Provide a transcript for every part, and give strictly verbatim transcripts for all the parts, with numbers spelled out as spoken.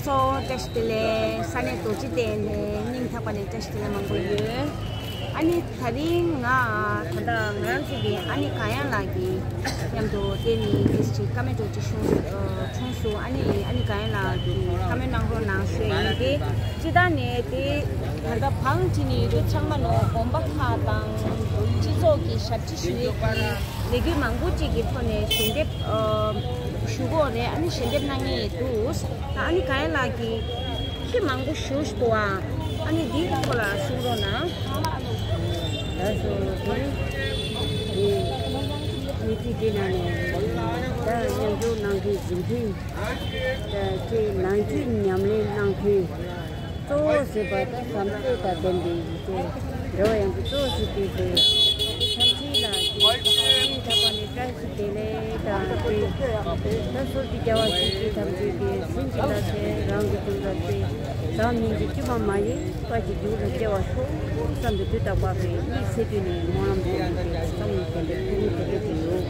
ཚོ་བཀྲ་ཤིས་བདེ་ལེགས། ས་གནས་རྡོ་རྗེ་གདན་ནས་སྙིང་ཐག་པ་ནས་བཀྲ་ཤིས་བདེ་ལེགས་མང་པོ་ཡོད། ཨ་ནི་དེ་རིང་ང་ད་ལྟ་ང་རང་ཚོ་གི་ཨ་ནི་ག་ཡང་ལགས་ཀྱི་མཉམ་དུ་བལྟས་ནས་ཁྱེད་ཀྱི་ཀ་མེད་འགྲོ་ཅིག་བྱུང་། ཨ། བྱུང་སོང་། ཨ་ནི་ཨ་ནི་ག་ཡང་ལགས་ཀྱི་བཀའ་མོལ་གནང་རོགས་གནང་ཞུ་ཡ་ཡིན། དེ་སྤྱི་བཏང་ནས་དེ་ད་ལྟ་བང་བྱས་ནས་ཡོད་དུས་ཚང་མ་ནོ་དགོན་པ་ཁག་དང་སྤྱི་ཚོགས་ཀྱི་ཞབས་ཕྱི་ཞུ་ཡས་ཀྱི་ལས་འགུལ་མང་པོ་ཅིག་གི་ཐོག་ནས་ཞལ་འདེབས་ཨ་ཞུ་གི་ཡོད་རེད། ཨ་ནི་ཞལ་འདེབས་གནང་མཁན་འདུག། ཨ་ནི་ག་ཡང་ལགས་ཀྱིས་ཁྱི་མང་པོ་ཞུ་ཞུ་འདུག་ཨ། ཨ་ནི་འདིའི་ཐོག་ལ་གསུང་རོགས་གནང་། ད་སོ་དེ་ནི་མི་ཚེ་འདི་ནང་ནས་ད་མཉམ་ཞུགས་གནང་མཁན་གཟིམ་མཁན། ད་ཁྱེད་ནང་ཆོས་ཉམས་ལེན་གནང་མཁན། གཙོ་བོ་ཟེར་བ་ད་བསམ་གཏན་དང་ལྡན་པའི་ཡིད་ཆེས་འབྲེལ་བ་ཡོང་གི་གཙོ་བོ་ཞིག་དེ་རེད། ཐམས་ཅད་ལ་ཐམས་ཅད་ཐམས་ཅད་ལ་བཀྲ་ཤིས་བདེ་ལེགས་དང་། དེ་ད་སོ་སོའི་རྒྱལ་བ་སྲས་བཅས་ཐམས་ཅད་ཀྱི་སེམས་ཀྱི་ལ་ཚེ་རང་གི་དོན་དག་དེ་བདག་ཉིད་ཀྱི་སྤྱི་བ་མ་ཡིན་པ་ཞིག་རྒྱུད་ལ་སྐྱེ་བར་ཤོག་བསམ་པའི་དུས་དང་བབ་པའི་གཉིད་སད་དུས་ནས་སྨོན་ལམ་བཏབ་ནས་བསམ་བློ་དེ་འདྲ་ཐུགས་ཉིད་དེ་འདྲ་དེ་ཡོད།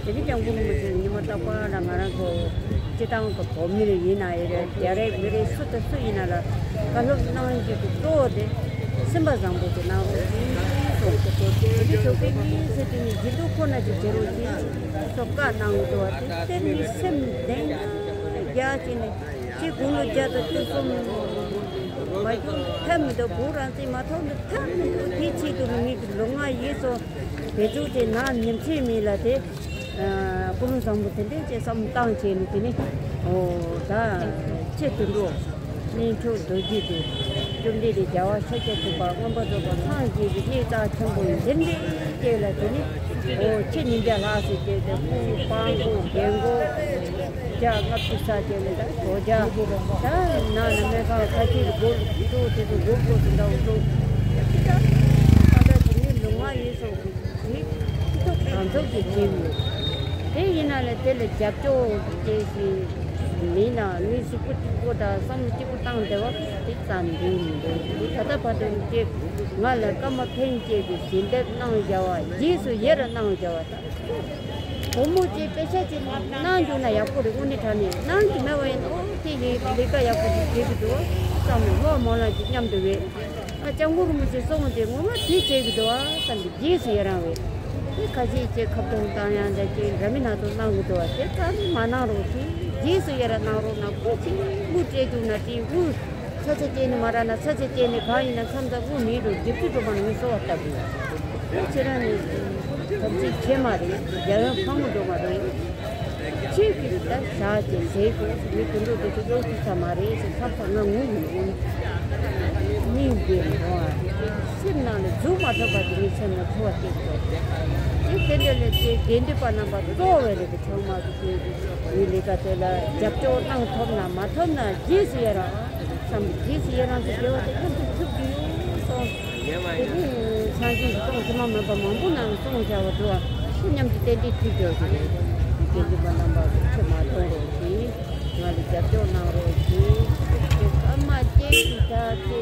དེ་ནས་ཀྱང་གུ་རུ་མི་ཚེ་ཉི་མ་རྟག་པར་ང་རང་ཚོ་སྤྱི་བཏང་གི་བོད་མི་ལ་ཡིན་ན་ཡང་རེད། རྒྱ་རིགས་མི་རིགས་སུ་དང་སུ་ཡིན་ན་ལ་བཀའ་སློབ་གནང་རྒྱུ་གི་གཙོ་བོ་དེ་སེམས་པ་བཟང་པོ་དེ་གནང་རོགས་ཞེས་གསུངས། དེ་ནས་ཞོགས་པའི་གཉིད་སད་དུས་ནས་སྦྱིན་སྡུག་ཁོ་ན་ཅིག་བྱེད་རོགས་ཞེས་སོགས་བཀའ་གནང་གི་འདུག་བ། དེ་ལྟར་ནི་སེམས་ལྡན་རྒྱ་ཅིག་ནས་ཅིག་དགུང་ལོ་བརྒྱ་དང་བཅུ་གསུམ་མ་གྱུར་ཐབས་མི་འདུག། བུ་རང་བཙན་མ་ཐོབ་ན་ཐབས་མི་འདུག། དེའི་ཆེད་དུ་ངེད་ཀྱི་ལུས་ངག་ཡིད་གསུམ་བེད་སྤྱོད་དེ་ནག་ཉམས་ཆེ་མིན་ལ་དེ། ཨ། ཀུན་སློང་བཟང་པོ་དེ་འདྲས་ཅིག་བསམ་བཏང་བྱས་ནས་དེ་ནས་ཨོ་ད་ཁྱེད་དུད་འགྲོ་གནས་མཆོག་རྡོ་རྗེ་དེ་བཅོམ་ལྡན་འདས་རྒྱལ་བ་ཤཱཀྱ་ཐུབ་པ་མངོན་པར་རྫོགས་པ་སངས་རྒྱས་ཀྱི་གནས་རྩ་ཆེན་པོ་ཡིན། དེ་འདྲས་ཅིག་ལ་དེ་ནས་ཨོ་ཁྱེད་ཉིས་བརྒྱ་ལྷག་ཙམ་བྱས་ཏེ་སྐུ་དཔང་པོ་རྒྱན་གོས་བརྒྱ་ལྔ་བཅུ་ཙམ་བྱས་ནས་ད་གོ་བརྒྱ་ད་ནང་ན་སྨན་ཁང་ཁ་ཤས་སྒོར་ཏོག་དེ་ཚོ་སྒོར་ཏོག་ཙམ་འདྲ་བོ་འདུག། ད་ལྟ་དེ་ནས་ལུས་ངག་ཡིད་གསུམ་གྱི་གང་ཐུབ་ཀྱིས་བྱེད་དགོས། དེ་ཡིན་ན་ལས་དེ་ལ་རྒྱབ་སྐྱོར་བྱེད་ཞིང་མིན་ན་མི་གཟུགས་པོ་གཅིག་པོ་དང་བསམ་བློ་གཅིག་པོ་བཏང་བསྡད་པ་དེ་ཙམ་འདུག་མི་འདུག། ད་ལྟ་བར་དུ་ཀྱེ་ང་ལ་སྐར་མ་ཕན་སྐྱེད་ཀྱི་ཞལ་འདེབས་གནང་བཞག་པ་རྗེས་སུ་ཡི་རང་གནང་བཞག་པ་དང་། སྒོར་མོ་ཅིག་པེ་ཤ་ཅིག་གནང་རྒྱུ་ན་ཡག་པོ་རེད། དངོས་གནས་དྲང་གནས་གནང་རྒྱུ་མེད་པ་ཡིན་ན་ཨོ་དེ་ཡི་ལས་ཀ་ཡག་པོ་ཅིག་བྱེད་ཀྱི་འདུག་བསམ་ནས་བློ་སྨོན་ལམ་ཅིག་མཉམ་དུ་བས། ཨ། སྐྱབས་མགོན་རིན་པོ་ཆེ་གསུངས་ཏེ་ངོ་མ་དེ་བྱེད་ཀྱི་འདུག་ཨ་བསམ་པའི་རྗེས་སུ་ཡི་རང་བས། དེ་ཁ་ཤས་ཀྱིས་ཁ་བཏང་བཏང་ཡང་འདྲ་ཅིག་འདྲ་མིན་སྣ་ཚོགས་གནང་གི་འདུག་ཨ། དེ་ཙམ་མ་གནང་རོགས་ཞེས་རྗེས་སུ་ཡི་རང་གནང་རོགས་གནང་། དངུལ་ཅིག་དངུལ་སྤྲད་འདུག་ན་དེ་དངུལ་ས་ཆ་སྐྱེལ་ནས་མ་རག་ན་ས་ཆ་སྐྱེལ་ནས་གང་ཡིན་ན་མཚམས་མཚམས་དངུལ་མེད་འགྲོ། རྒྱབ་སྐྱོར་སྒྲུབ་པ་ནི་ངས་གསོལ་བ་བཏབ་དགོས། དེ་ཁྱེད་རང་ནས་ཐབས་ཤེས་བྱེད་མ་རེད། རྒྱལ་ཡོངས་ཕངས་མོ་འགྲོ་མ་རེད། ཁྱེད་ཀྱིས་ད་བཞག་ཅིང་བྱེད་དགོས། མི་དུད་འགྲོ་དེ་ཚོ་གཡོག་ཐུབ་ས་མ་རེད་ཟེར་ཁ་ཁ་ང་ངུ་ཡིན་ངུ། སྙིང་རྗེ་མོ་ཨ། སེམས་ནང་ལ་འཛུལ་མ་ཐུབ་པ་དེ་ངའི་སེམས་ལ་འཚོ་བ་སྐྱེལ་དགོས། དེ་དེ་འདྲ་ལས་དེ་དགེ་འདུན་པ་རྣམ་པ་གཙོ་བོ་རེད། དེ་ཚང་མ་གི་དེ་ངའི་ལས་ཀ་དེ་ལ་རྒྱབ་སྐྱོར་གནང་ཐུབ་ན་མ་ཐུབ་ན་རྗེས་སུ་ཡི་རང་བསམ་པའི་རྗེས་སུ་ཡི་རང་དེ་དགེ་བ་དེ་མཉམ་དུ་ཐུབ་རྒྱུ་ཡོད་སོང་། དེ་ནས་སངས་རྒྱས་ཀྱི་གསུང་དྲི་མ་མེད་པ་མང་པོ་ནང་གསུངས་བཞག་པ་འདུག་བ། ཁོ་མཉམ་དུ་ཏན་ཏན་ཐུགས་འཇོག་གི་རེད། དགེ་འདུན་པ་རྣམ་པ་ཚོ་ཁྱེད་མ་གཏོང་རོགས་གྱིས། ང་ལ་རྒྱབ་སྐྱོར་གནང་རོགས་གྱིས། དེ་སྐར་མ་སྐྱེལ་གྱི་ད་དེ་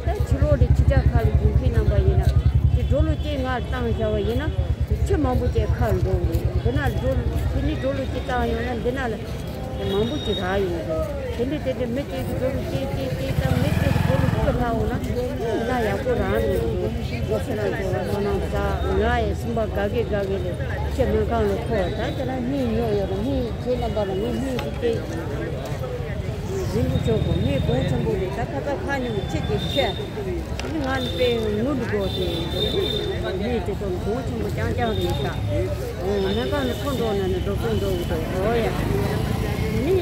ད་ཕྱི་ལོགས་ལ་ཕྱི་རྒྱལ་ཁག་ལ་ཡོད་མཁན་རྣམ་པ་ཡིན་ན་དེ་འགྲོ་ལུགས་ཅིག་ང་ལ་བཏང་བཞག་པ་ཡིན་ན་དེ་ཁྱི་མང་པོ་ཅིག་ཁ་འགྲོ་གི་རེད། འདི་ན་འགྲོ་དེ་ནི་འགྲོ་ལུགས་ཅིག་བཏང་ཡོང་ན་འདི་ན་ལ། མང་པོ་ཅིག་རག་ཡོང་འདུག། དེ་འདྲ་དེ་འདྲ་མི་གཅིག་གིས་འགྲོ་ལུགས་ཅིག་ཅིག་ཅིག་དང་མི་གཅིག་གིས་འགྲོ་ལུགས་ཅིག་ལྷག་འོང་ན་ཡང་ཡག་པོ་རང་འདུག། འོ་ཁྱེད་རང་ཚོ་ལ་ཐོག་སྣང་ས་ང་ཡི་སེམས་པ་དགའ་གི་དགའ་གི་རེད། ཁྱེད་སྨན་ཁང་ལ་འཁོར་ད་ཁྱེད་རང་སྨན་ཉོ་ཡོད་རེད། སྨན་ཁྱེད་རྣམ་པ་ལ་ངས་སྨན་ཅིག་སྟེར། རིན་པོ་ཆེ་གོ་སྨན་གོང་ཆེན་པོ་རེད། ད་ཁ་ཚ་ཁ་ཉུང་ཁྱེད་ཀྱིས་ཤེས། ང་ནི་དཔེ་ངུ་འདུག་གོ་དེ་མི་དེ་ཚོ་གོང་ཆེན་པོ་རྐྱང་རྐྱང་རེད་ཤག། ཨོ་སྨན་ཁང་ནས་འཁོར་འགྲོ་ན་ནི་འགྲོ་སོང་འགྲོ་གི་འདུག། ཨོ་ཡ། མི་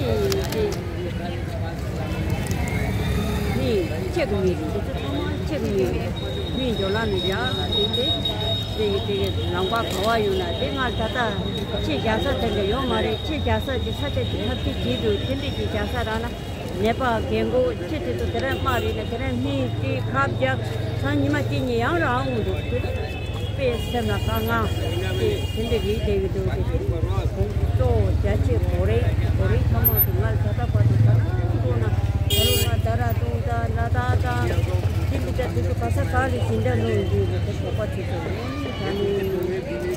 དེ་མི་ཁྱེད་ཀྱི་མི་རེད། འདི་ཚོ་ཚང་མ་ཁྱེད་ཀྱི་མི་རེད། མི་འཇོ་ལ་ནས་བཞག་དེ་དེ་དེ་ཡི་དེ་ཡི་ལམ་ཁ་ག་བ་ཡོང་ན་དེ་ང་ད་ལྟ་ཁྱེད་བཞག་ས་དེ་འདྲ་ཡོད་མ་རེད། ཁྱེད་བཞག་ས་ཀྱི་ས་ཆ་ཀྱི་ཐབས་ཤེས་བྱེད་དུས་དེ་འདྲ་ཀྱི་བཞག་ས་རག་ན། ནད་པ་རྒན་རྒོན་ཁྱེད་དེ་ཚོ་དེ་རིང་དམག་རེད་ན་དེ་རིང་སྨན་སྤྲད་ཁབ་རྒྱག་ཚང་ཉི་མ་གཅིག་གཉིས་ཡང་རང་འོང་འདུག། དེ་དཔེ་སེམས་ལ་དཀའ་ངལ་དེ་དེ་འདྲ་རེད་བསྡད་ཀྱི་འདུག། དེ་དེ་གཙོ་བོ་རྒྱ་ཆེ་བོད་རིགས་བོད་རིགས་ཚང་མ་དུ་ང་ལ་ད་ལྟ་བར་དུ་ད་ལྟ་འགྲོ་ན་ད་རུང་ང་རྡ་ར་ཏུང་དང་ལ་དྭགས་དང་དེ་འདྲ་དེ་ཚོ་ག་ས་ག་ལ་ཞིང་འབྲོག་ལུང་འདུས་ནས་དེ་བོད་པ་ཚོ་ཚོ་ད་ནི་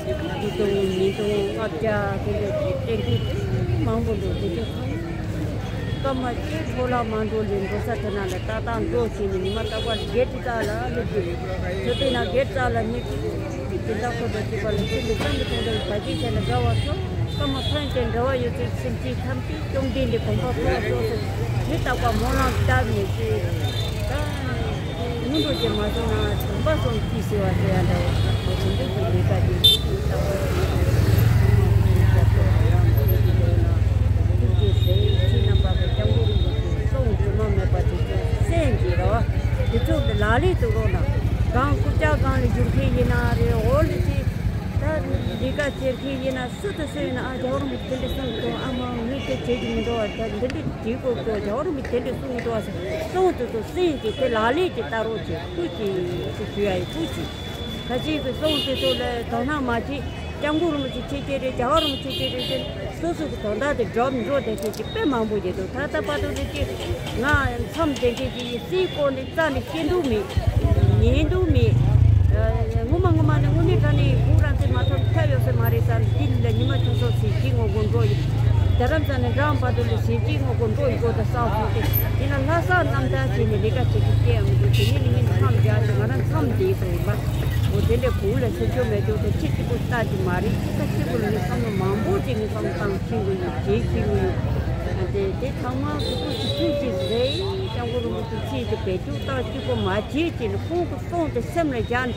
དགུ་སྟོང་ཉིས་སྟོང་ལྔ་བརྒྱ་དེ་འདྲ་གི་སྟེང་དུ་མང་པོ་འདུག། དེ་ཚོ་ཚང་མ། སྐར་མ་གཅིག་འཕྲོ་བརླག་མ་འགྲོ་ལས་འགྲོ་ས་དེ་ན་ལ་ཏག་ཏག་འགྲོ་བྱས་ནས་ཉི་མ་རྟག་པར་བརྒྱད་ཅུ་རྩ་ལ་སླེབས་དུས། ཆུ་དེ་ན་བརྒྱད་རྩ་ལ་གནས་ཀྱི་དེ་དག་ཁོ་དང་བཅས་པ་ལ་ཚེ་འདི་བསམ་གྱིས་ཐོན་འདྲ་བའི་བར་ཆད་བྱས་ལ་དགའ་བ་སོགས་སྐར་མ་ཕན་ཚུན་འབྲེལ་བ་ཡོད་ཚུལ་སེམས་ཅན་ཐམས་ཅད་བཅོམ་ལྡན་འདས་གོ་འཕང་ཐོབ་པ་སོགས་སུ་མི་རྟག་པ་སྨོན་ལམ་བཏབ་ནས་ཀྱི། ད་སྔོན་འགྲོ་ཅན་མ་བྱུང་ན་བྱམས་པ་སོགས་ཀྱིས་ཟེར་བ་ཟེར་ཡ་འདྲ་བོ་ཁོ་ཚོ་འདི་ཚོ་ལས་ཀ་དེ་ཐུགས་རྗེ་ཆེ་ཚེ་རྣམ་པ་གི་སྐྱབས་མགོན་རིན་པོ་ཆེ་གསུང་དྲི་མ་མེད་པ་དེ་ཚོ་གསན་གྱི་རེད་བ། དེ་ཚོ་གི་ལག་ལེན་དུ་རོགས་ན་གང་རྐུབ་བཀྱག་སྒང་ལ་བཞུགས་མཁན་ཡིན་ན་རེད། འོག་ལ་ཅིག་ད་ལས་ཀ་བྱེད་མཁན་ཡིན་ན་སུ་དང་སུ་ཡིན་ན་ཨ་རྒྱལ་བ་རིན་པོ་ཆེ་དེ་འདྲ་གསུང་གི་འདུག་ཨ་མ་ངས་དེ་བྱེད་ཀྱི་མི་འདུག་ཨ་ད་འདི་འདྲ་བྱེད་དགོས་འདུག་རྒྱལ་བ་རིན་པོ་ཆེ་དེ་འདྲ་གསུང་གི་འདུག་ཨ་ཟེར་གསུང་དེ་ཚོ་གསན་གྱི་དེ་ལག་ལེན་གྱི་ལྟ་རོགས་བྱེད་ཐུགས་ཀྱི་ཞུ་ཡ་ཡི་ཐུགས་ཀྱི། ཁ་ཅིག་གི་གསུང་དེ་ཚོ་ལ་དོ་སྣང་མ་བྱེད། སྐྱབས་མགོན་རིན་པོ་ཆེ་ཆེ་ཆེ་རེད། རྒྱལ་བ་རིན་པོ་ཆེ་ཆེ་རེད་ཟེར་སོ་སོ་གི་དོན་དག་དེ་སྒྲུབ་འགྲོ་བསྡད་མཁན་ཅིག་དཔེ་མང་པོ་ཡོད་འདུག་ད་ལྟ་བར་དུ་དེ་ཅིག་ང་མཚམས་དེ་འདྲས་ཅིག་ཡིན་སྲིད་སྐོར་ནས་རྩ་ནས་ཤེས་འདུག་མེད། ཉན་འདུག་མེད། ངོ་མ་ངོ་མ་ནས་དངོས་གནས་དྲང་གནས་ཁོང་རང་ཚོའི་མ་ཐོབ་ཐབས་ཡོད་ས་མ་རེད་བསམ། འདི་ལ་ཉི་མ་ཆུ་ཚོད་ཟིན་གྱི་ངོ་རྒོལ་འགྲོ་ཡིན། རྡ་རམ་ས་ནས་འགྲམ་བར་དུ་ལ་ཟིན་གྱི་ངོ་རྒོལ་འགྲོ་ཡི་གོ་ད་བསམ་སོང་སྟེ། དེ་ན་ལྷ་ས་རྣམ་ཐར་བྱས་ནས་ལས་ཀ་བྱེད་ཀྱི་སྐྱེ་ཡང་མི་འདུག་དེ་ནས་ནི་ངས་མཚམས་བཞག་ཅིང་ང་རང་མཚམས་འདས་སོང་ཡིན་པ། འོ་དེ་འདྲའི་གུང་ལ་ཤེས་ཆོག་མེད་འདུག་དེ་ཁྱེད་གཅིག་པུ་ལྟ་རྒྱུ་མ་རེད། ཁྱེད་ཁ་གཅིག་པུ་ལ་ནི་བསམ་བློ་མང་པོ་ཅིག་ངས་བསམ་བློ་བཏང་ཤེས་དགོས་ཡོད། བྱེད་ཤེས་དགོས་ཡོད། དེ་དེ་ཚང་མ་གི་སྐུ་ཞིག་ཐུགས་ཀྱི་རེད། སྐྱབས་མགོན་རིན་པོ་ཆེ་ཆེད་དུ་བེད་སྤྱོད་བཏང་གཅིག་པུ་མ་བྱེད་ཅེས་ནི་ཁོང་གི་གསུང་དེ་སེམས་ལ་བཞག་ནས།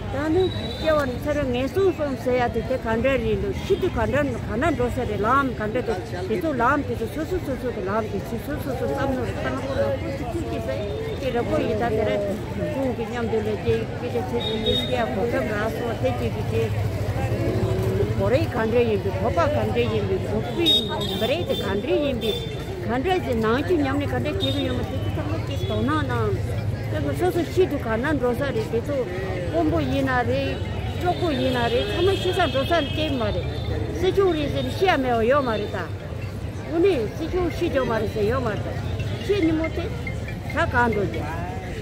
ད་ནི་སྐྱེ་བ་ནི་ཚེ་རབས་ངན་སོང་གསུམ་ཟེར་ཡ་དེ་དེ་ག་འདྲ་རེད་འདུག་ཤི་དུས་ག་འདྲ་ག་ན་འགྲོ་ས་རེད། ལམ་ག་འདྲ་འདུག་དེ་ཚོ་ལམ་དེ་ཚོ་སོ་སོ་སོ་སོ་གི་ལམ་དེ་ཚོ་སོ་སོ་སོ་བསམ་བློ་བཏང་དགོས་ལ་ཁོ་ཚོ་ཐུགས་ཀྱི་སེམས་ཀྱི་རེ་སྐུལ་ཡིན། ད་དེ་རེད། ཁོང་གི་མཉམ་དུ་ལས་ཀྱི་སྐད་ཆ་ཚིག་གི་སྐད་གོ་སྐབས་རག་སོང་། དེ་གཅིག་གི་དེ་གོ་རེ་ག་འདྲ་ཡིན་པའི་བོད་པ་ག་འདྲ་ཡིན་པའི་བོད་པའི་མི་རིགས་དེ་ག་འདྲ་ཡིན་པའི། ག་འདྲ་ཞིག་ནང་ཆོས་ཉམས་ལེན་ག་འདྲ་བྱེད་ཀྱི་ཡོད་མ་དེ་ཚོ་ཚང་མ་ཅིག་དོ་སྣང་གནང་། དེ་མ་སོ་སོ་ཤི་དུས་ག་ན་འགྲོ་ས་རེད། དེ་ཚོ་དཔོན་པོ་ཡིན་ན་རེད། གྲོགས་པོ་ཡིན་ན་རེད། ཚང་མ་ཤི་ས་འགྲོ་ས་རེད་དེ་མ་རེད། སྲིད་སྐྱོང་རེད་ཟེར་ནས་ཤི་ཡ་མེད་པ་ཡོད་མ་རེད་ད། དངོས་གནས་སྲིད་སྐྱོང་ཤི་འགྲོ་མ་རེད་ཟེར་ཡོད་མ་རེད་ད། ཤི་ཉིན་མོ་དེ་ད་གང་འགྲོ་རྒྱུ།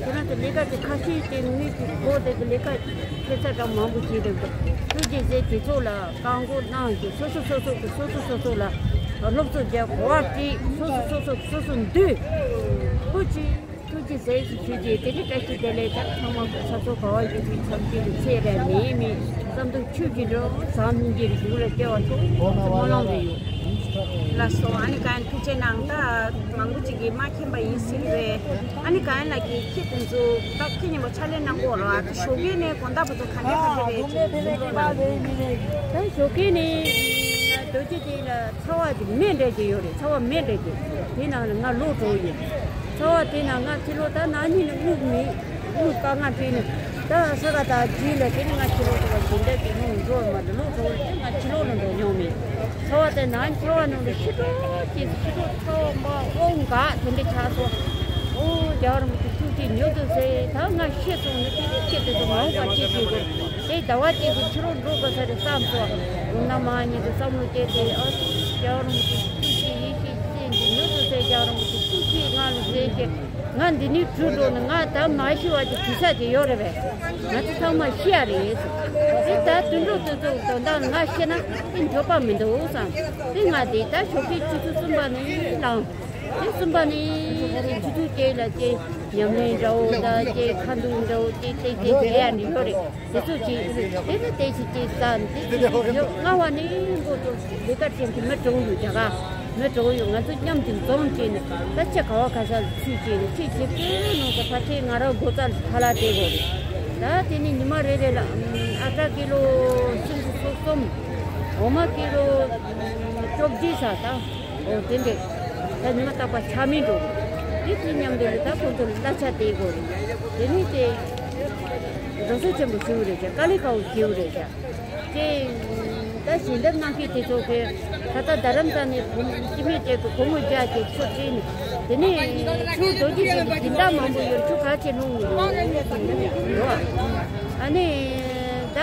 དེ་ན་དེ་ལས་ཀ་དེ་ཁ་ཤས་དེ་ངོས་ཀྱི་སྒོ་དེ་གི་ལས་ཀ་ཁྱད་མཚར་གྲངས་མང་པོ་བྱས་འདུག་ཐུགས་རྗེ་ཆེ། དེ་ཚོ་ལ་བཀའ་བསྒོ་གནང་རྒྱུ། སོ་སོ་སོ་སོ་གི་སོ་སོ་སོ་སོ་ལ་སློབ་གསོ་རྒྱག་གོ་བ་སྤྲད། སོ་སོ་སོ་སོ་སོ་སོ་འདུས་ཁོ་ཅི་ཐུགས་རྗེ་ཆེ་ཞུ་རྒྱུ། དེ་ནི་བཀྲ་ཤིས་བདེ་ལེགས། ད་ཚང་མ་གི་ཚོགས་གཙོ་ག་བ་ཡོད་པའི་ཚབ་ཀྱི་ཚེ་རེ་མེད་མེད་བསམ་དུ་ཆོས་ཀྱི་འགྲོ་བཟང་སྙིང་རྗེ་རུ་གཟུགས་ལ་སྐྱེ་བ་ཐོབ་སྨོན་ལམ་རེ་ཡོད། ལགས་སོ། ཨ་ནི་གང་ཐུགས་རྗེ་གནང་། ད་མང་པོ་ཅིག་གིས་མ་མཁྱེན་པ་ཡིན་སྲིད་རེད། ཨ་ནི་གང་ལ་གི་ཁྱེད་དེ་ཚོ་ད་ཁྱེད་མཉམ་པོ་ཕྱག་ལས་གནང་གོ་ར། ད་ཞོགས་ཀས་ནས་དགོང་དག་བར་དུ་ག་འདྲ་ག་འདྲ་རེད་ཅེས་ཞུ་འགྲོ་ན། ད་ཞོགས་ཀས་ནས་རྡོ་རྗེ་གདན་ལ་ཚ་བ་གི་མེ་འདྲ་ཅིག་ཡོད་རེད། ཚ་བ་མེ་འདྲ་ཅིག་དེ་ནང་ལ་ང་ལོག་འགྲོ་ཡིན། ཚ་བ་དེ་ནང་ང་ཕྱི་ལོགས་ད་ནང་ཉིད་ནས་དངུལ་མེད། དངུལ་དཀའ་ངལ་འཕྲད་ནས་ད་ས་ག་ད་རྗེས་ལ་དེ་ནས་ང་ཕྱི་ལོགས་འགྲོ་བ་དེ་འདྲ་གི་ནང་འགྲོ་མ་འདུག་ལོག་འགྲོ་དེ་ང་ཕྱི་ལོགས་ལ་འགྲོ་མྱོང་མེད། ཚ་བ་དེ་ནང་ཚ་བ་ནང་ལ་ཤི་འགྲོ་ཅེས་ཤི་འགྲོ་ཚ་བ་མ་ཨོ་འགག་དེ་འདྲ་ཆགས་སོང་། ཨོ་རྒྱལ་བ་རིན་པོ་ཆེ་ཐུགས་རྗེ་མྱུར་དུ་གཟིགས། ད་ང་ཤི་སོང་ན་དེ་ནས་ཁྱེད་དེ་ཚོ་མ་འོངས་པ་ཅི་བྱེད་དགོས། དེ་ཟླ་བ་གཅིག་གི་ཕྱི་ལོགས་འགྲོ་དགོས་ས་རེད་བསམ་སོང་། འོ་ན་མ་ཉིད་དུ་བསམ་བློ་བསྐྱེད་དེ་ཨ་ཙི་རྒྱལ་བ་རིན་པོ་ཆེ་ཐུགས་རྗེ་ཡེ་ཤེས་བསྟན་ཏེ་མྱུར་དུ་ཟེར་རྒྱལ་བ་རིན་པོ་ཆེ་ཐུགས་རྗེ་ང་ལ་ཟེར་ཞེས་ང་འདི་ནས་བྲོས་འགྲོ་ན་ང་ད་མ་ཤི་བ་ཅིག་དུས་ཚོད་ཅིག་ཡོད་རེད་པས། ང་ཚོ་ཚང་མ་ཤི་ཡ་རེད་ཟེར། དེ་ད་དུད་འགྲོ་དེ་ཚོ་དོན་དག་ང་ཤི་ན་དེ་འགྱོད་པ་མི་འདུག་བསམ། དེ་ང་དེ་ད་ཞོགས་ཀའི་ཆུ་ཚོད་གསུམ་པ་ནས་ལངས། དེ་གསུམ་པ་ནས་དེ་ཆུ་ཚོད་བརྒྱད་ལ་དེ་ཉམས་ལེན་འདྲ་བོ་དང་དེ་ཁ་འདོན་འདྲ་བོ་དེ་དེ་དེ་དེ་ཡ་འདི་ཡོད་རེད། དེ་ཚོ་ཅིག་དེ་ནི་དེ་ཅིག་ཅིག་ས་དེ་ཅིག་ཡོད། སྔ་བ་ནས་མགོ་ཚོ་ལས་ཀ་བྱེད་མཁན་མི་གྲོངས་ཡོད། རྒྱ་གར་མི་གྲོངས་ཡོད། ང་ཚོ་མཉམ་དུ་འཛོམས་བྱས་ནས་ད་ཆེ་ག་བ་ག་ས་ལ་ཚུད་བྱས་ནས་ཁྱེད་ཇེ་པོའི་ནང་དུ་ཕ་ཆེ་ང་རང་སྒོ་རྩར་ཁ་ལག་སྤྲད་དགོས་རེད། ད་དེ་ནི་ཉི་མ་རེ་རེ་ལ་ཨ་ཀྲ་ཀི་ལོ་སུམ་ཅུ་སོ་གསུམ། འོ་མ་ཀི་ལོ་བཅོ་བརྒྱད་ས་ད། འོ་དེ་འདྲས། ད་ཉི་མ་རྟག་པར་ཆ་མེད་འགྲོ། དེ་དེ་མཉམ་དུ་ལ་ད་ཁོང་ཚོ་ལ་གླ་ཆ་སྟེར་དགོས་རེད། དེ་ནས་དེ་འགྲོ་སོང་ཆེན་པོ་ཞེ་པོ་རེད་ཤག་དཀའ་ལས་ཁག་པོ་ཞེ་པོ་རེད་ཤག་དེ་ད་ཞལ་འདེབས་གནང་མཁན་དེ་ཚོ་གིས་ད་ལྟ་རྡ་རམ་ས་ནས་བུ་སྤྱི་མོས་བྱས་ཀྱི་སྒོར་མོ་བརྒྱ་བྱས་ཚུར་སྤྲད་ནས། དེ་ནས་ཁྱོད་རྡོ་རྗེ་ཅན་གྱི་སྦྱིན་བདག་མང་པོ་ཡོད། ཁྱོད་ག་ཚོད་སློང་གི་ཡོད། ཨ་ནི་ད་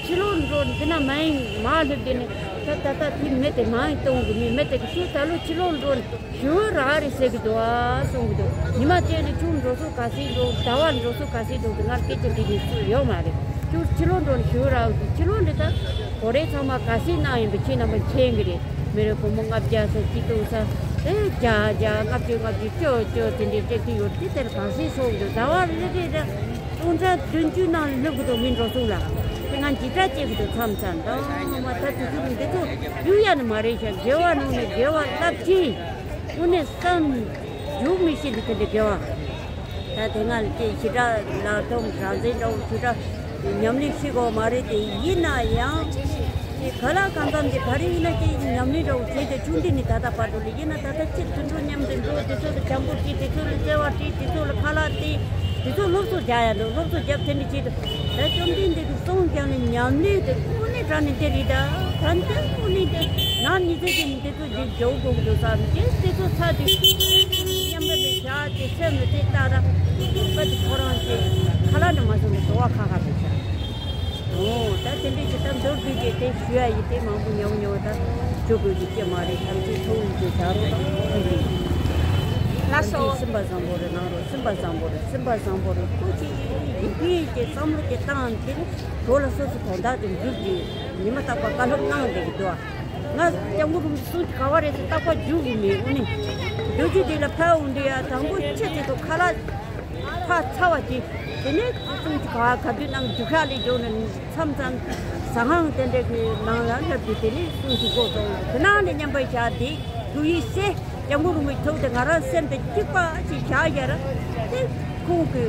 ཕྱི་ལོགས་འགྲོ་འདི་ན་མ་ཡིན་མ་སླེབས་དེ་ནས། ད་ད་ལྟ་དེ་མི་དེ་མང་གཏོང་གི་མི་མི་དེ་གི་ཤུགས་ད་ལོ་ཕྱི་ལོགས་འགྲོ་ཞུ་རག་རེད་ཟེར་གི་འདུག་ཨ་གསུང་གི་འདུག་ཉི་མ་དེ་ནི་ཁྱུང་འགྲོ་སོ་ག་སེ་འགྲོ་ཟླ་བ་འགྲོ་སོ་ག་སེ་འགྲོ་དེ་ངར་སྐད་ཆ་དྲིས་ནས་སུ་ཡོད་མ་རེད། ཁྱུང་ཕྱི་ལོགས་འགྲོ་ཞུ་རག་གི་ཕྱི་ལོགས་འདི་ད་གོ་རེ་ཚང་མ་ག་སེ་གནང་ཡིན་པ་ཁྱེད་རྣམ་པ་མཁྱེན་གི་རེད། མི་རེ་སྒོར་མོ་ལྔ་བརྒྱ་ས་སྐྱིད་སྡུག་ས་ དེ་བརྒྱ་བརྒྱ་ལྔ་བཅུ་ལྔ་བཅུ་བཅུ་བཅུ་དེ་འདྲའི་སྤྲད་ཀྱི་ཡོད་དེ། དེར་གང་སེ་སོང་འདུག་ཟླ་བ་རེ་རེ་རེ་སྟོང་ཕྲག་བདུན་ཅུ་ནང་སླེབས་ཀྱི་འདུག་མི་འགྲོ་སོང་ལ། དེ་ང་འཇིགས་སྐྲག་སྐྱེ་གི་འདུག་མཚམས་མཚམས་དང་མ། ད་དུས་ཚོད་འདི་ཚོ་ཡུལ་ཡ་ནི་མ་རེད་ཤག་དགེ་བ་ནང་ནས་དགེ་བ་རླབས་ཆེན། དངོས་གནས་བསམ་རྒྱུག་མི་ཤེས་འདུག་དེ་འདྲའི་དགེ་བ། ད་དེ་སྔ་ལ་ཅིག་ཞེ་དྲག་ལ་ཐོག་རང་བཙན་འདྲ་བོ་ཞེ་དྲག་ཉམས་ལེན་ཤེས་དགོས་མ་རེད་དེ། ཡིན་ན་ཡང་ཅིག་ག་ལ་གང་འཚམ་དེ་ག་རེ་ཡིན་ན་ཅིག་ཉམས་ལེན་འདྲ་བོ་བྱས་ཏེ་ཆུང་དུས་ནས་ད་ལྟ་བར་དུ་ལ་ཡིན་ན། ད་ལྟ་ཁྱེད་དུད་འགྲོ་མཉམ་དུ་འགྲོ། དེ་ཚོ་ལ་བྱང་བུ་བྲིས། དེ་ཚོ་ལ་བརྩེ་བ་བྲིས། དེ་ཚོ་ལ་ཁ་ལག་སྟེར། དེ་ཚོ་སློབ་གསོ་རྒྱག་ཡ་འདུག་སློབ་གསོ་རྒྱབ་དེ་འདྲ་བྱས་ཏེ། ད་བཅོམ་ལྡན་འདས་ཀྱི་གསུང་རྒྱབ་ནས་ཉམས་ལེན་དེ་དངོས་གནས་དྲང་གནས་འདི་རེད། ད་ད་འདི་དངོས་གནས་འདི་ནང་ཉིད་ཚེ་གི་འདི་ཚོ་འདི་འཇོག་དགོས་འདུག་བསམ་གྱི། དེ་ཚོ་ཚར་དུས་མཉམ་པ་ནས་བཞག་སྟེ་སེམས་ལ་དེ་ལྟ་ར། པ་དེ་ཁོ་རང་གི་ཁ་ལག་ནས་མ་བཟུང་བའི་དོ་བ་ཁ་ཁ་དུ་བཞག་འོ་ད་དེ་འདྲས་ཀྱི་ད་མདོར་བསྡུས་ཀྱི་དེ་ཞུ་ཡ་ཡིན། དེ་མང་པོ་ཉོ་ཉོ་ད་ཞུ་དགོས་ཀྱི་སྐྱེ་མ་རེད། ཐམས་ཅད་ཐུགས་ཀྱི་བྱ་རོགས་དང་ཐུགས་ཀྱི། ལགས་སོ། སེམས་པ་བཟང་པོ་རེད། གནང་རོགས། སེམས་པ་བཟང་པོ་རེད། སེམས་པ་བཟང་པོ་རེད། ཁོ་ཅིག་ཡིན་ཕིན་གྱི་བསམ་བློ་དེ་བཏང་དེ་ནི་འགྲོ་ལ་སོ་སོ་དོན་དག་དེ་འགྲུབ་ཀྱི་ཉི་མ་རྟག་པར་བཀའ་སློབ་གནང་བསྡད་ཀྱི་འདུག་ང་སྐྱབས་མགོན་རིན་པོ་ཆེ་གསུང་གི་ག་བ་རེད་ཟེར་རྟག་པར་རྒྱུག་གི་མེད། འོ་ནི་རྒྱུག་རྒྱུག་དེ་ལ་ཕར་འོང་དུས་ཡ་དང་པོ་ཆེ་དེ་ཚོ་ཁ་ལག་ཕར་ཚ་བ་ཅིག་དེ་ནས་གསུང་གི་ག་བ་ག་དུས་ནང་རྒྱུག་ཤག་ལས་འཇོག་ནས་མཚམས་མཚམས་ཟ་ཁང་དེ་འདྲ་གི་ནང་ལ་སླེབས་ཏེ་དེ་ནས་གསུང་གི་གོ་སོང་། དེ་ནང་ནས་མཉམ་པར་བཞག་དེ་རྒྱུག་ཡིག་སེ། སྐྱབས་མགོན་རིན་པོ་ཆེའི་ཐུགས་དེ་ང་རང་སེམས་དང་གཅིག་པ་ཅིག་བཞག་ཡ་ར། དེ་ཁོང་གི་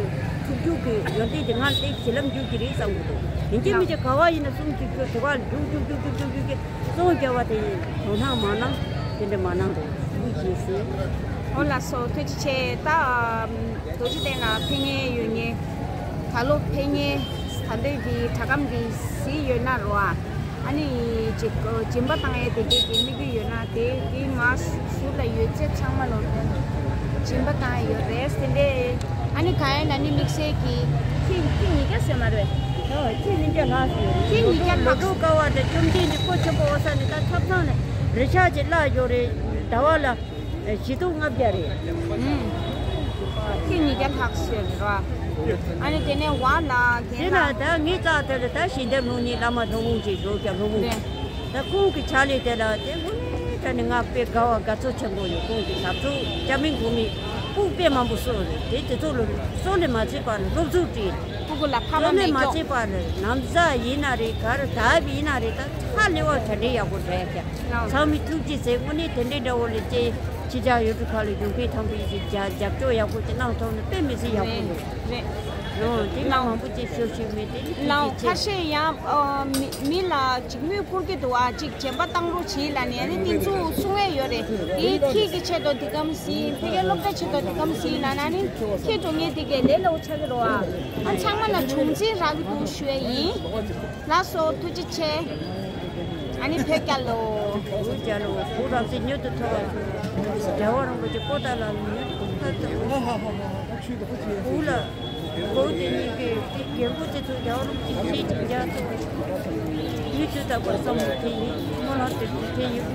ཐུགས་རྒྱུད་ཀྱི་ཡོན་ཏན་དེ་ང་ལ་དེ་བྱིན་རླབས་འཇུག་གི་རེད་བསམ་གི་འདུག་ཡིན་གཅིག་མིན་གཅིག་ག་བ་ཡིན་ན་གསུང་གཅིག་ཁྱོད་དེ་བ་ལ་རྒྱུག་རྒྱུག་རྒྱུག་རྒྱུག་རྒྱུག་རྒྱུག་གི་གསུང་རྒྱབ་པ་དེ་དོ་སྣང་མ་གནང་། དེ་འདྲ་མ་གནང་རོགས། ཐུགས་རྗེ་ཆེ། ཨོ་ལགས་སོ། ཐུགས་རྗེ་ཆེ། ད་རྡོ་རྗེ་གདན་ལ་ཕེབས་མཁན་ཡོད་མཁན། ད་ལོ་ཕེབས་མཁན། ད་ལྟའི་འདི་སྒྲ་སྒམ་འདི་གཟིགས་ཡོད་ན་རོ་ཨ། ཨ་ནི་ཅིག་སྦྱིན་པ་བཏང་ཡས་དེ་གའི་དེ་དམིགས་ཡུལ་ཡོད་ན་དེ་དེ་མ་ཟུར་ལ་ཡོད་ཚད་ཚང་མ་ལོ་སྦྱིན་པ་བཏང་ཡས་ཡོད་རེད་དེ་འདྲས། ཨ་ནི་གང་ཡིན་ན་ནི་དམིགས་བསལ་གྱི་ཁྱི་ཁྱི་ཉིས་བརྒྱ་ཟེར་མ་རེད། ཨོ་ཁྱི་ཉིས་བརྒྱ་ལྷག་ཟེར། ཁྱི་ཉིས་བརྒྱ་ལྷག་ལོ་དྲུག་དཀའ་བ་དེ་བཅོམ་ལྡན་འདས་སྐུ་ཆེན་པོ་འོ་ས་ནས་ད་ཐབ་ཚང་ནས་རི་ཤག་ཅིག་བརླག་ཡོད་རེད། ཟླ་བ་ལ། བཞི་སྟོང་ལྔ་བརྒྱ་རེད། ཨུམ། ཁྱི་ཉིས་བརྒྱ་ལྷག་ཟེར་ར། ཨ་ནི་དེ་ནས་བ་ལ་དེ་གན་ན་ལ། ད་ངའི་རྩ་དེ་ལ་ད་ཞིང་འདེབས་སློབ་གཉེར་བླ་མ་སློབ་དཔོན་ཅིག་ཞོགས་ཀྱང་སློབ་དཔོན། ད་ཁོང་གི་ཕྱག་ལས་དེ་ལ་དེ་དངོས་གནས་དྲང་གནས་ང་དཔེ་དགའ་བ་དགའ་ཚོར་ཆེན་པོ་ཡོད། ཁོང་གི་ཞབས་ཏོག་སྐྱ་མིན་གོང་མིན་སྤུག་དཔེ་མང་པོ་གསོ་རེད། དེ་དེ་ཚོ་ལ་གསོ་ལས་མ་ཚད་པ་ལ་སློབ་ཟུར་བྲིས། སྤུ་གུ་ལ་ཕ་མ་གསོ་ལས་མེད་མ་ཀྱོག་ཚད་པ་ལ་ན་བཟའ་ཡིན་ན་རེད། གར་དར་བ་ཡིན་ན་རེད། ད་ཧ་ལས་པ་གྲ་སྒྲིག་ཡག་པོ་རེད་ཀྱང་། ཚང་མས་ཐུགས་རྗེ་ཆེ། དངོས་གནས་དེ་འདྲའི་འདྲ་བོ་ལས་ཀྱི་ཕྱི་རྒྱལ་ཡུལ་གྲུ་ཁག་ལ་ཡོང་མཁན་ཚང་མས་ཀྱི་རྒྱ་རྒྱབ་སྐྱོར་ཡག་པོ་ཅིག་གནང་ཐུབ་ན་དཔེ་མི་སྲིད་ཡག་པོ་རེད། རེད། རེད། ཨོ་དེ་ལ་མང་པོ་ཅིག་ཤོད་ཤིག་མེད་དེ་ནི་ལའོ། ཐུགས་རྗེ་ཆེ། ཁ་ཤས་ཡང་ཨ་མི་མི་ལ་འཇིགས་མོས་བསྐུལ་གྱི་འདུག་ཨ་ཅིག་སྦྱིན་པ་བཏང་རོགས་བྱེད་ལབ་ནས་ཨ་ནི་དེ་ཚོ་གསུང་ཡས་ཡོད་རེད། དེ་ཁྱེད་ཀྱི་ཆེད་དུ་འདི་གམ་ཟིན། ཕ་གིའི་སློབ་གྲྭ་ཆེད་དུ་འདི་གམ་ཟིན་ལབ་ན་ཨ་ནི་ཁྱེད་འགྲོ་མཁན་དེ་གའི་ལས་སླ་བོ་ཆགས་ཀྱི་རེད་ཨ། ཨ་ཚང་མ་ལ་བྱུང་འཛིན་རག་གི་འདུག་ཞུ་ཡས་ཡིན། ལགས་སོ། ཐུགས་རྗེ་ཆེ། ཨ་ནི་བོད་རྒྱལ་ལོ། བོད་རྒྱལ་ལོ། བོད་རང་བཙན་མྱུར་དུ་ཐོབ་པ། རྒྱལ་བ་རིན་པོ་ཆེ་པོ་ཏཱ་ལ་མྱུར་དུ་ཐོབ་པ། བོད་ལ། བོད་དེ་ཉིད་ཀྱི་རྒྱལ་པོ་དེ་ཚོ་རྒྱལ་བ་རིན་པོ་ཆེ་ཞེས་ཀྱང་མཇལ་ཐུབ་པ། མྱུར་དུ་ཐོབ་པར་བསམ་བློ་དེ་ཡིན། སྨོན་ལམ་དེ་དེ་ཡིན།